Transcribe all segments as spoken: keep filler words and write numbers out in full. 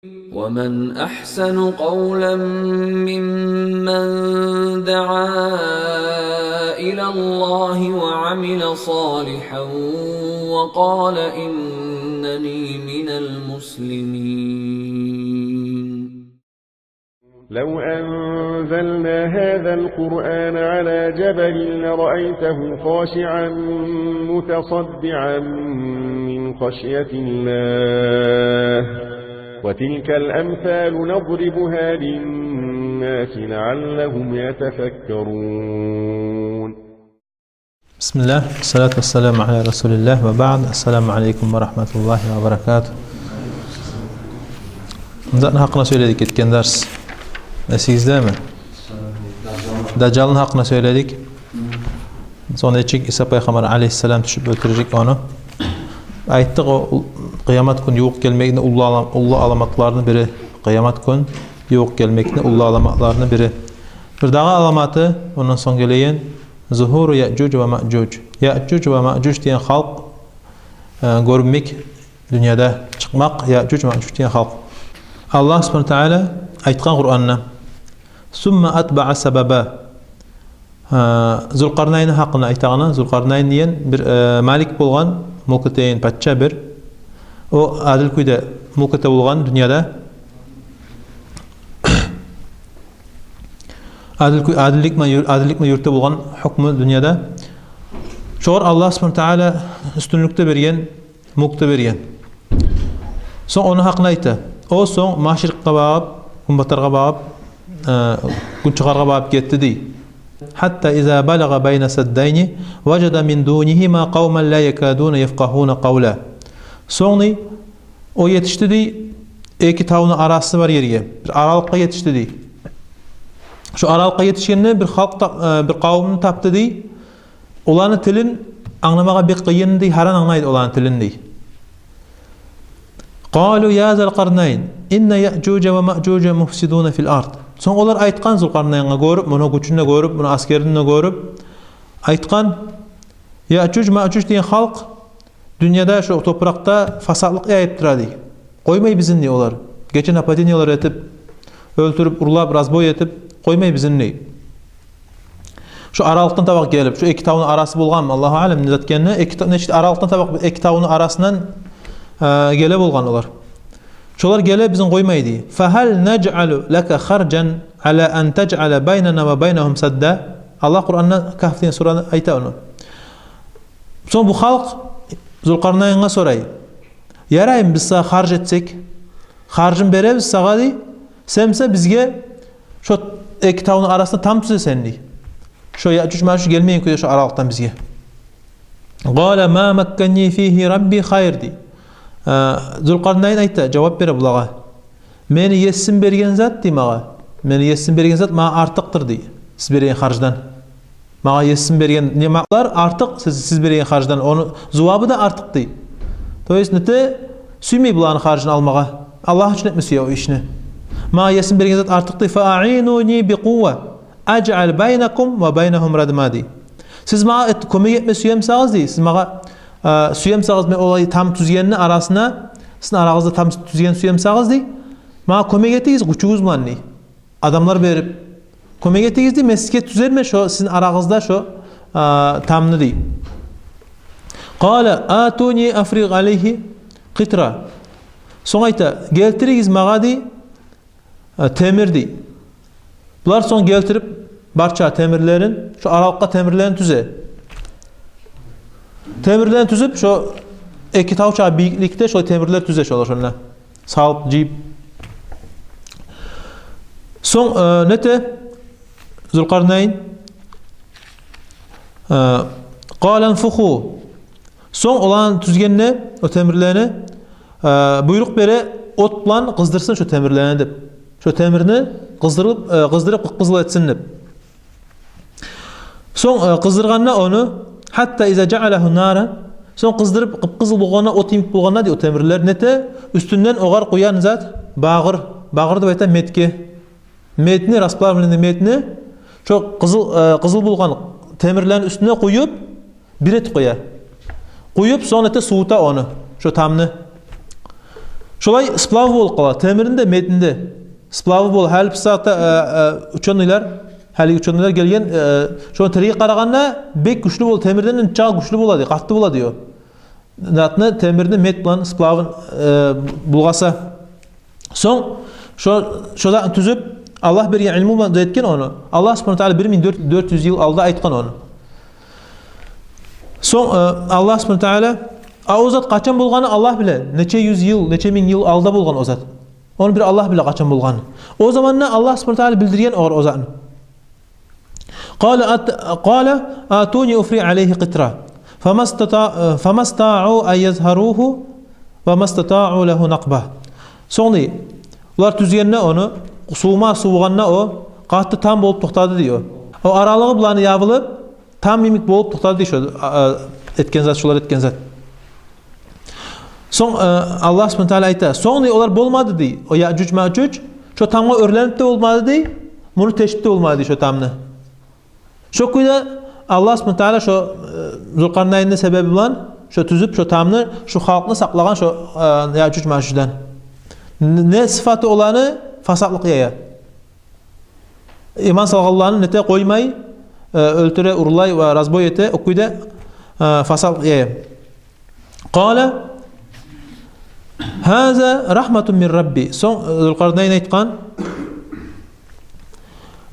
ومن أحسن قولا ممن دعا إلى الله وعمل صالحا وقال إنني من المسلمين. لو أنزلنا هذا القرآن على جبل لرأيته خاشعا متصدعا من خشية الله، وتلك الأمثال نضربها للناس لعلهم يتفكرون. بسم الله، والصلاة والسلام على رسول الله، وبعد. السلام عليكم ورحمة الله وبركاته. Затны гьакъына сёйледик гетген дарс. Эсигиздеми? Дажжалны гьакъына сёйледик. Сонг нечик Иса пайхаммар алейгьиссалам тюшюп оьлтюрежек ону. Айтдыкъ, о ул-, къыямат гюн ювукъ гелмекни уллу алам-, уллу аламатларыны бири. Къыямат гюн ювукъ гелмекни уллу аламатларыны бири. Бирдагъы аламаты, ондан сонг гелеген, зугьуру Яъжуж ва Маъжуж. Яъжуж ва Маъжуж деген халкъ, э, гёрюнмек, дюньяда чыкъмакъ, Яъжуж ва Маъжуж деген халкъ. Аллагь субгьанагьу ва тагьала айтгъан Къуранда: «Сумма атбаъа сабаба». Э, Зулкъарнайны гьакъында айтагъаны, Зулкъарнайн деген бир, э, малик болгъан, мулк этеген пача бир. О адил кюйде мулк эте болгъан дюньяда. Адил кю-, адиллик мен юр-, адиллик мен юрюте болгъан гьукму дюньяда. Шогъар Аллагь субгьанагьу ва тагьала уьстюнлюк де берген, мулк да берген. Сонг ону гьакъында айта: «О сонг машрикъгъа багъып, гюнбатаргъа багъып, э, гюнчыгъаргъа багъып гетди», — дей. «Хьатта иза балагъа байна саддайни важада мин дунигьима къавман ла якадуна яфкъагьуна къавла». Сонг, дей, о етишди, дей, эки тавну арасы бар ерге, бир аралыкъгъа етишди, дей. Шо аралыкъгъа етишгенде бир халкъ та-, э, бир къавумну тапды, дей. Оланы тилин англамагъа бек къыйын, дей, гьаран англайды оланы тилин, дей. «Къалу я Зулкъарнайн, инна Яъжужа ва Маъжужа муфсидуна фил ард». Сонг олар айтгъан Зулкъарнайнгъа, гёрюп, муну гючюн де гёрюп, муну аскерин де гёрюп, айтгъан: «Яъжуж, Маъжуж деген халкъ дюньяда, шо топуракъда фасатлыкъ яйып тура, — дей. — Къоймай бизин, — дей, — олар. Гече нападениялар этип, оьлтюрюп, урлап, разбой этип, къоймай бизин», — дей. Шо аралыкъдан таба гелип, шо эки тавну арасы болгъанмы, Аллагьу аълам, не зат экенни, эки та-, нечик аралыкъдан таба эки тавну арасындан, э, геле болгъан олар. Шолар геле, бизин къоймай, дей. «Фагьал нажъалу лака харжан ала ан тажъала байнана ва байнагьум садда?» Аллагь Къуранда, Кагьф деген сурада айта ону. Сонг бу халкъ Зулкъарнайнгъа сорай: «Яраймы биз сагъа харж этсек? Харжын беребиз сагъа, — дей, — сен буса бизге шо эки тавну арасына там тюзесенг», — дей. «Шо Яъжуж-Маъжуж гелмейген кюйде шо аралыкъдан бизге». «Къала ма макканни фигьи Рабби хайр», — дей. Э, Зулкъарнайн айта, жавап бере булагъа: «Мени Есим берген зат, — дей, — магъа, мени Есим берген зат магъа артыкъдыр, — дей, — сиз берген харждан. Магъа Есим берген ниъматлар артыкъ сиз, сиз берген харждан, ону зувабы да артыкъ», — дей. То есть, нете, сюймей буланы харжын алмагъа. Аллагь учун этме сюе о ишни. «Магъа Есим берген зат артыкъ, — дей. — Фа аъинуни би къувва ажъал байнакум ва байнагьум радма», — дей. «Сиз магъа эт-, кёмек этме сюе бусагъыз, — дей, — сиз магъа, э, сюе бусагъыз, мен олай там тюзгенни арасына, сизин арагъызда там тюзгенни сюе бусагъыз, — дей, — магъа кёмек этигиз гючюгюз булан, — дей. — Адамлар берип, кёмек этигиз, — дей, — мен сизге тюзермен шо сизин арагъызда шо, э, тамны», — дей. «Къала атуни афригъ алайгьи къитра». Сонг айта: «Гелтиригиз магъа, — дей, — э, темир», — дей. Булар сонг гелтирип, барча темирлерин, шо аралыкъгъа темирлерин тюзе. Темирлерин тюзюп, шо эки тав чакъы бийикликде шо темирлер тюзе шолар шонда. Салып, жыйып. Сонг, э, нете Зулкъарнайн? Э, «Къала нфуху». Сонг оланы тюзгенде, о темирлени, э, буйрукъ бере, от булан къыздырсын шо темирлени деп. Шо темирни къыздырып, э, къыздырып къып-къызыл этсин деп. Сонг, э, къыздыргъанда ону, «хьатта иза жаъалагьу наран», сонг къыздырып къып-къызыл болгъанда, от йимик болгъанда, дей, о темирлер, нете, уьстюнден огъар къуян зат, багъыр, багъыр деп айта медге. Медни, расплавленный медни, шо къызыл, э, къызыл болгъан темирлени уьстюне къуюп, бир этип къоя. Къуюп, сонг эте сувута ону, шо тамны. Шолай сплавы болуп къала, темирни де, медни де сплавы бола. Гьали бу сагьатда, э, э, учёныйлар, гьалиги учёныйлар гелген, э, шону тергеп къарагъанда, бек гючлю бола, темирден де чагъы гючлю бола дей, къатты бола дей о. Затны, темирни мед булан сплавын, э, булгъаса. Сонг шо, шо затны тюзюп, Аллагь берген илму булан да этген ону. Аллагь субгьанагьу ва тагьала бир минг дёрт, дёрт юз йыл алда айтгъан ону. Сонг, э, Аллагь субгьанагьу ва тагьала, а о зат къачан болгъаны Аллагь биле. Нече юз йыл, нече минг йыл алда болгъан о зат. Ону бир Аллагь биле къачан болгъаны. О заманда Аллагь субгьанагьу ва тагьала билдирген огъар о затны. قال أت-، قال آتوني أفرغ عليه قطرة. فما استطاع-، فما استطاعوا أن يظهروه وما استطاعوا له نقبا. Сонг дей, олар тюзгенде ону, сувума сувгъанда о къатты там болуп токътады дей о. О аралыгъы булан ябылып, там йимик болуп токътады дей шо, а, а, этген зат, шолар этген зат. Сонг, э, Аллагь субгьанагьу ва тагьала айта. Сонг дей, олар болмады дей. О Яъжуж-Маъжуж шо тамгъа оьрленип де болмады дей, муну тешип де болмады дей шо тамны. Шо кюйде Аллагь субгьанагьу ва тагьала шо, э, Зулкъарнайнны себеби булан шо тюзюп шо тамны, шо халкъны сакълагъан шо, э, Яъжуж-Маъжуждан. Н-, не сыфаты оланы? Фасатлыкъ яя. Иман салгъанланы нете къоймай, э, оьлтюре, урлай ва разбой эте, о кюйде, э, фасатлыкъ яя. قال هذا رحمة من ربي. Сонг, э, Зулкъарнайн айтгъан: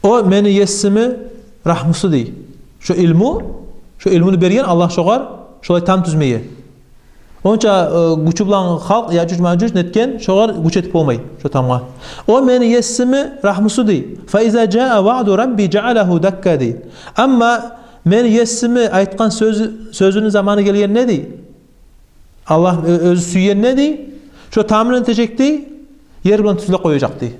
«О мени есими рагьмусу», — дей. Шо илму, шо илмуну берген Аллагь шогъар, шолай там тюзмеге. Онча, э, гючю булан халкъ, Яъжуж-Маъжуж нетген, шогъар гюч этип болмай шо тамгъа. «О мени есими рагьмусу», — дей. «فإذا جاء وعد ربي جعله دكا», — дей. Амма мени есими айтгъан сёзю, сёзюню заманы гелгенде, дей, Аллагь, э, оьзю сюйгенде, дей, шо тамны нетежек, дей, ер булан тюзлеп къояжакъ, дей.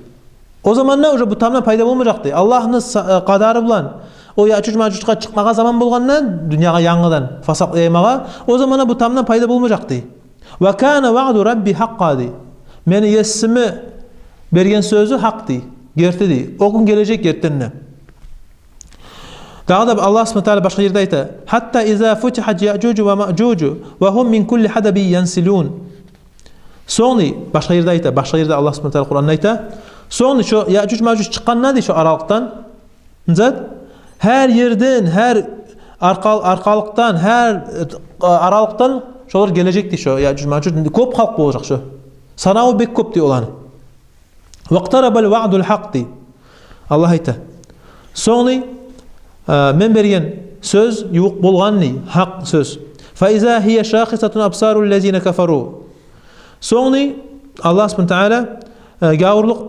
О заманда уже бу тамдан пайда болмажакъ, дей. Аллагьны са-, э, къадары булан о Яъжуж-Маъжужгъа чыкъмагъа заман болгъанда, дюньягъа янгыдан фасат яймагъа, о заманда бу тамдан пайда болмажакъ, дей. «وكان وعد ربي حقا», — дей. Мени есими берген сёзю гьакъ, дей, герти, дей. О гюн гележек гертиден де. Дагъы да Аллагь субгьанагьу ва тагьала башгъа ерде айта: «حتى إذا فتحت يأجوج ومأجوج وهم من كل حدب ينسلون». Сонг, дей, башгъа ерде айта, башгъа ерде Аллагь субгьанагьу ва тагьала Къуранда айта. Сонг, дей, шо Яъжуж-Маъжуж чыкъгъанда, дей, шо аралыкъдан, зат, гьар ерден, гьар аркъал-, аркъалыкъдан, гьар, э, аралыкъдан шолар гележек, дей, шо Яъжуж-Маъжуж. Кёп халкъ болажакъ шо. Санаву бек кёп, дей, оланы. «واقترب الوعد الحق», — дей. Аллагь айта. Сонг, дей, э, мен берген сёз ювукъ болгъан, дей, гьакъ сёз. «فإذا هي شاخصة أبصار الذين كفروا». Сонг, дей, Аллагь субгьанагьу ва тагьала, э, гавурлукъ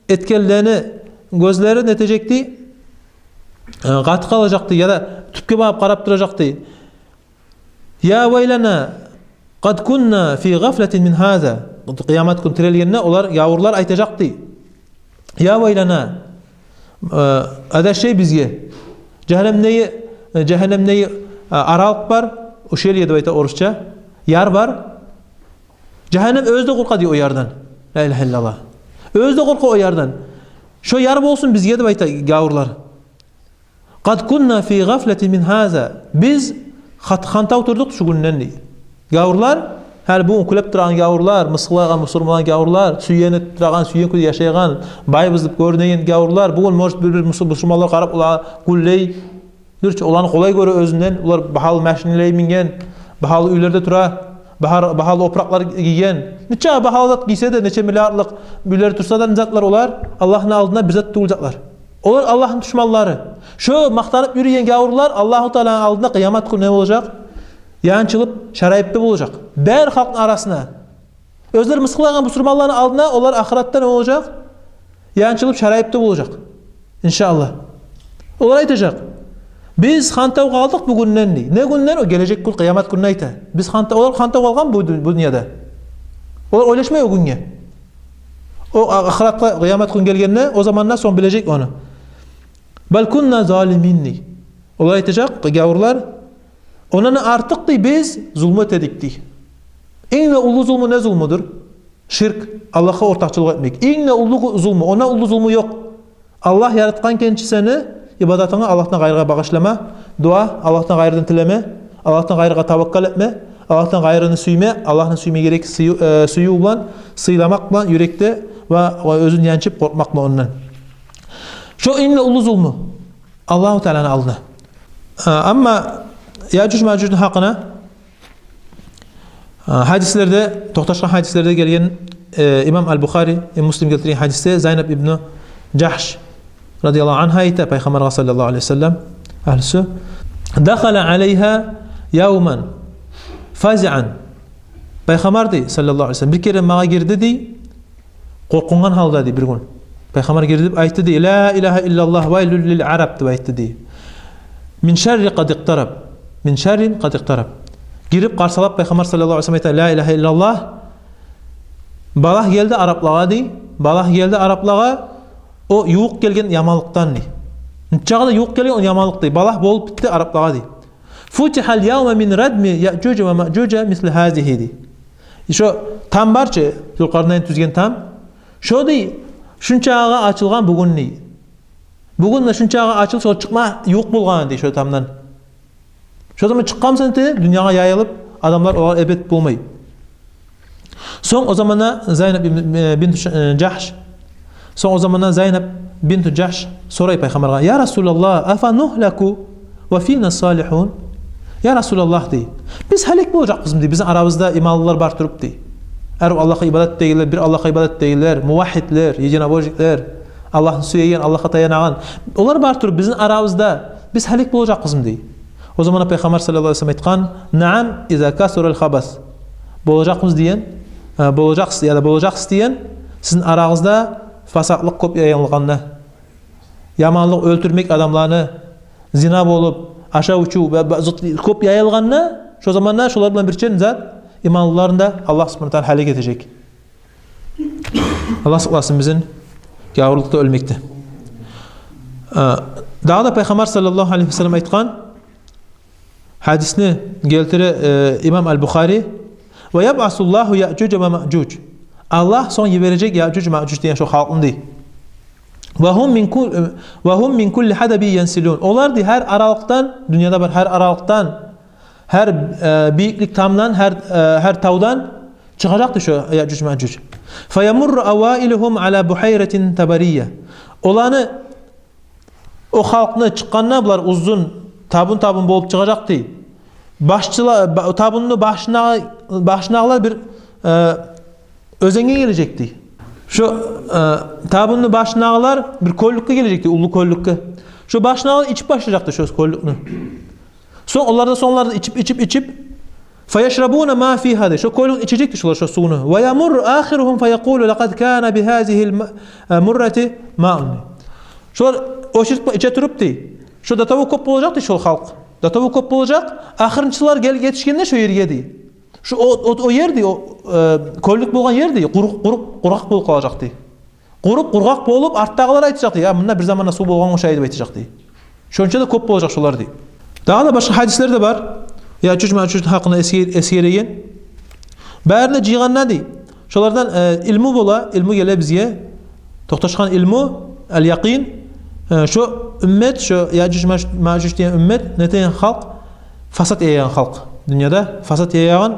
этгенлени гёзлери нетежек, дей, э, къатып къалажакъ, дей, яда тюпге багъып къарап туражакъ, дей. «يا ويلنا قد كنا في غفلة من هذا». Къыямат гюн тирилгенде олар, гавурлар айтажакъ, дей: «يا ويلنا», э, адашей бизге. Жагьаннемдеги, э, жагьаннемдеги, э, аралыкъ бар, ущелье деп айта орусча, яр бар. Жагьаннем оьзю де къоркъа, дей, о ярдан. Ла илагьа иллаллагь. Оьзю де къоркъа о ярдан. Шо яр болсун бизге деп айта гавурлар. «قد كنا في غفلة من هذا». Биз хат-, хантав турдукъ шу гюнден, дей. Гавурлар, гьали бугюн кюлеп турагъан гавурлар, мысгъыллайгъан бусурманланы гавурлар, сюйген этип турагъан, сюйген кюйде яшайгъан, байбыз деп гёрюнеген гавурлар, бугюн, может, бир-бир мусу-, бусурманлар къарап, олар гюллей. Дюрчю, оланы къолай гёре оьзюнден, олар багьалы машинлеге минген, багьалы уьйлерде тура, багьар-, багьалы опуракълар гийген. Нече багьалы зат гийсе де, нече миллиардлыкъ уьйлер турса да, не затлар олар, Аллагьны алдында бир зат тюгюл затлар. Олар Аллагьны душманлары. Шо макътанып юрюген гавурлар Аллагьу Тааланы алдында къыямат гюн не болажакъ? Янчылып, шарайыпты болажакъ. Бары халкъны арасына. Оьзлер мысгъыллайгъан бусурманланы алдына олар ахыратда не болажакъ? Янчылып, шарайыпты болажакъ. Иншааллагь. Олар айтажакъ: «Биз хантав къалдыкъ бу гюнден», — дей. Не гюнден? О гележек гюн, къыямат гюнню айта. Биз ханта-, олар хантав къалгъан бу дю-, бу дюньяда. Олар ойлашмай о гюнге. О а-, ахыратгъа, къыямат гюн гелгенде, о заманда сонг билежек ону. «بل كنا ظالمين», — дей. Олар айтажакъ, гавурлар: «Ондан артыкъ, — дей, — биз зулму этедик», — дей. Инг де уллу зулму не зулмудур? Ширк, Аллагьгъа ортакъчылыкъ этмек. Инг де уллу зулму, ондан уллу зулму ёкъ. Аллагь яратгъан экенчи сени, ибадатынгны Аллагьдан къайрыгъа багъышлама, дуа Аллагьдан къайрыдан тилеме, Аллагьдан къайрыгъа таваккал этме, Аллагьдан къайрыны сюйме, Аллагьны сюйме герек сюю-, э, сююв булан, сыйламакъ булан юрекде ва, ва оьзюн янчып къоркъмакъ булан ондан. Шо инг де уллу зулму Аллагьу Тааланы алдына. Э, амма Яъжуж-Маъжужну гьакъына, э, гьадислерде, токъташгъан гьадислерде гелген, э, имам Аль-Бухари, э, Муслим гелтирген гьадисде Зайнаб ибну Жагьш радияллагьу ангьа айта, Пайхаммаргъа саллаллагьу алайгьи ва саллам, агьлюсю: «Дахала алайгьа явман фазиан». Пайхаммар, дей, саллаллагьу алайгьи ва саллам, бир керен магъа гирди, дей, къоркъунгъан гьалда, дей, бир гюн. Пайхаммар гирди деп айтды, дей: «Ла илагьа иллаллагь, вайлул лил араб», – деп айтды, дей. «Мин шарри къад икътараб. Мин шаррин къад икътараб». Гирип къарсалап, Пайхаммар саллаллагьу алайгьи ва саллам айта: «Ла илагьа иллаллагь. Балагь гелди араплагъа, – дей. – Балагь гелди араплагъа о ювукъ гелген яманлыкъдан», – дей. Нечакъы да ювукъ гелген о яманлыкъ, дей. Балагь болуп битди араплагъа, дей. «Футихал явма мин радми Яъжужа ва Маъжужа мисли гьазигьи», – дей. Шо там бар чы, Зулкъарнайн тюзген там. Шо, дей, шунчагъа ачылгъан бугюн, дей. Бугюн де шунчагъа ачылып, шо чыкъма ювукъ болгъан, дей, шо тамдан. Шо заман чыкъгъан буса, дей, дюньягъа яйылып, адамлар олагъа эбет болмай. Сонг о заманда Зайнаб ибн, э, бинту Ш-, э, Жагьш. Сонг о заманда Зайнаб бинту Жагьш сорай Пайхаммаргъа: «Я Расулаллагь, афа нугьлаку ва фина салигьун?» «Я Расулаллагь, – дей, – биз гьалек болажакъбызмы, – дей, – бизин арабызда иманлылар бар туруп?» – дей. Гьар Аллагьгъа ибадат этегенлер, бир Аллагьгъа ибадат этегенлер, мувагьгьидлер, единобожниклер, Аллагьны сюеген, Аллагьгъа таянгъан. Олар бар туруп, бизин арабызда биз гьалек болажакъбызмы, – дей. О заманда Пайхаммар саллаллагьу алайгьи ва саллам айтгъан: «Наам, иза касурал хабас». Болажакъбыз деген, э, болажакъсыз, яда болажакъсыз деген, сизин арагъызда фасатлыкъ кёп яйылгъанда, яманлыкъ, оьлтюрмек адамланы, зина болуп, ашав-ичив, ба-, ба-, зыт-, кёп яйылгъанда, шо заманда шолар булан бирче зат иманлыларын да Аллагь субгьанагьу ва таала гьалек этежек. Аллагь сакъласын бизин гавурлукъда оьлмекден. Э, дагъы да Пайхаммар саллаллагьу алайгьи ва саллам айтгъан гьадисни гелтире, э, имам Аль-Бухари: «Ва ябъасуллагьу Яъжужа ва Маъжуж». Аллагь сонг йибережек Яъжуж-Маъжуж деген шо халкъны, дей. «Ва гьум мин кул-, ва гьум мин кулли хьадабин янсилун». Олар, дей, гьар аралыкъдан, дюньяда бар гьар аралыкъдан, гьар, э, бийиклик тамдан, гьар, э, гьар тавдан чыгъажакъ, дей, шо Яъжуж-Маъжуж. «Фаямурру аваилугьум ала бухайратин табария». Оланы, о халкъны чыкъгъанда, булар узун табун-табун болуп чыгъажакъ, дей. Башчыла-, ба-, табунну башына-, башындагъылар бир, э, оьзенге гележек, дей. Шо, э, табунну башындагъылар бир кёллюкге гележек, дей, уллу кёллюкге. Шо башындагъылар ичип башлажакъ, дей, шо кёллюкню. Сонг олар да, сонг олар да ичип, ичип, ичип, «фаяшрабуна ма фигьа», – дей. Шо кёллюкню ичежек, дей, шолар шо сувну. «Ва ямурру ахиругьум фаякъулу: лакъад кана бигьазигьил ма-, э, муррати маун». Шолар очередь булан иче туруп, дей, шо до того кёп болажакъ, дей, шо халкъ. До того кёп болажакъ, ахырынчылар гел-, етишгенде шо ерге, дей, шо о, о, о ер, дей, о, э, кёллюк болгъан ер, дей, къурукъ, къурукъ, къургъакъ болуп къалажакъ, дей. Къурукъ, къургъакъ болуп, артдагъылар айтажакъ, дей: «Я, мунда бир заманда сув болгъан ошайды», – деп айтажакъ, дей. Шонча да кёп болажакъ шолар, дей. Дагъы да башгъа гьадислер де бар Яъжуж-Маъжужну гьакъында эсгер-, эсгереген. Барын да жыйгъанда, дей, шолардан, э, илму бола, илму геле бизге. Токъташгъан илму, аль-якъин, э, шо уммат, шо Яъжуж-Маъж-, Маъжуж деген уммат, нетеген халкъ, фасат яягъан халкъ. Дюньяда фасат яягъан.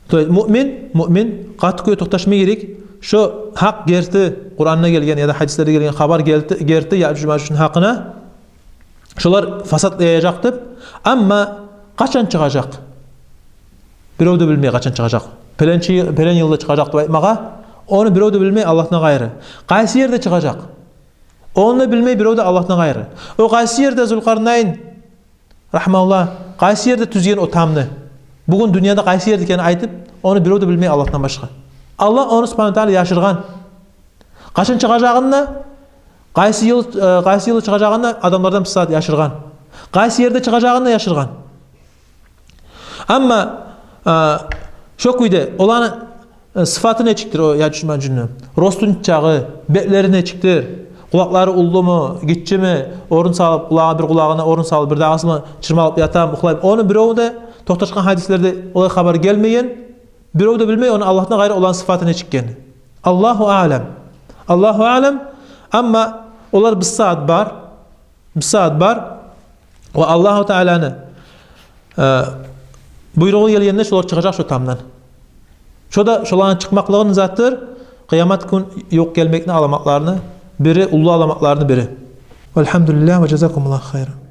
То есть муъмин, муъмин къатты кюйде токъташма герек. Шо гьакъ, герти, Къуранда гелген яда гьадислерде гелген хабар герти, герти Яъжуж-Маъжужну гьакъына. Шолар фасат яяжакъ деп. Амма къачан чыгъажакъ? Бирев де билмей къачан чыгъажакъ. Пеленчи, пелен йылда чыгъажакъ деп айтмагъа, ону бирев де билмей Аллагьдан къайры. Къайсы ерде чыгъажакъ? Ону да билмей бирев де Аллагьдан къайры. О къайсы ерде Зулкъарнайн, рахимагьуллагь, къайсы ерде тюзген о тамны? Бугюн дюньяда къайсы ерде экенин айтып, ону бирев де билмей Аллагьдан башгъа. Аллагь ону, субгьанагьу ва таала, яшыргъан. Къачан чыгъажагъын да, къайсы йыл, э, къайсы йылы чыгъажагъын да адамлардан бусагьат яшыргъан. Къайсы ерде чыгъажагъын да яшыргъан. Амма, э, шо кюйде оланы, э, сыфаты нечикдир, о Яъжуж-Маъжужну? Росту нечагъы, бетлери нечикдир? Къулакълары уллуму, гиччими? Орун салып, къулагъы, бир къулагъына орун салып, бирдагъысына чырмалып ятамы, ухлаймы? Ону бирев де, токъташгъан гьадислерде олай хабар гелмеген. Бирев де билмей ону, Аллагьдан къайры, оланы сыфаты нечик экенни. Аллагьу аълам. Аллагьу аълам. Амма олар бусагьат бар. Бусагьат бар. Ва Аллагьу Тааланы, э, Буйругъу гелгенде шолар чыгъажакъ шо тамдан. Шо да шоланы чыкъмакълыгъыны затдыр, къыямат гюн ювукъ гелмекни аламатларыны бири, уллу аламатларыны бири. Валгьамдулиллагь ва жазакумуллагьу хайран.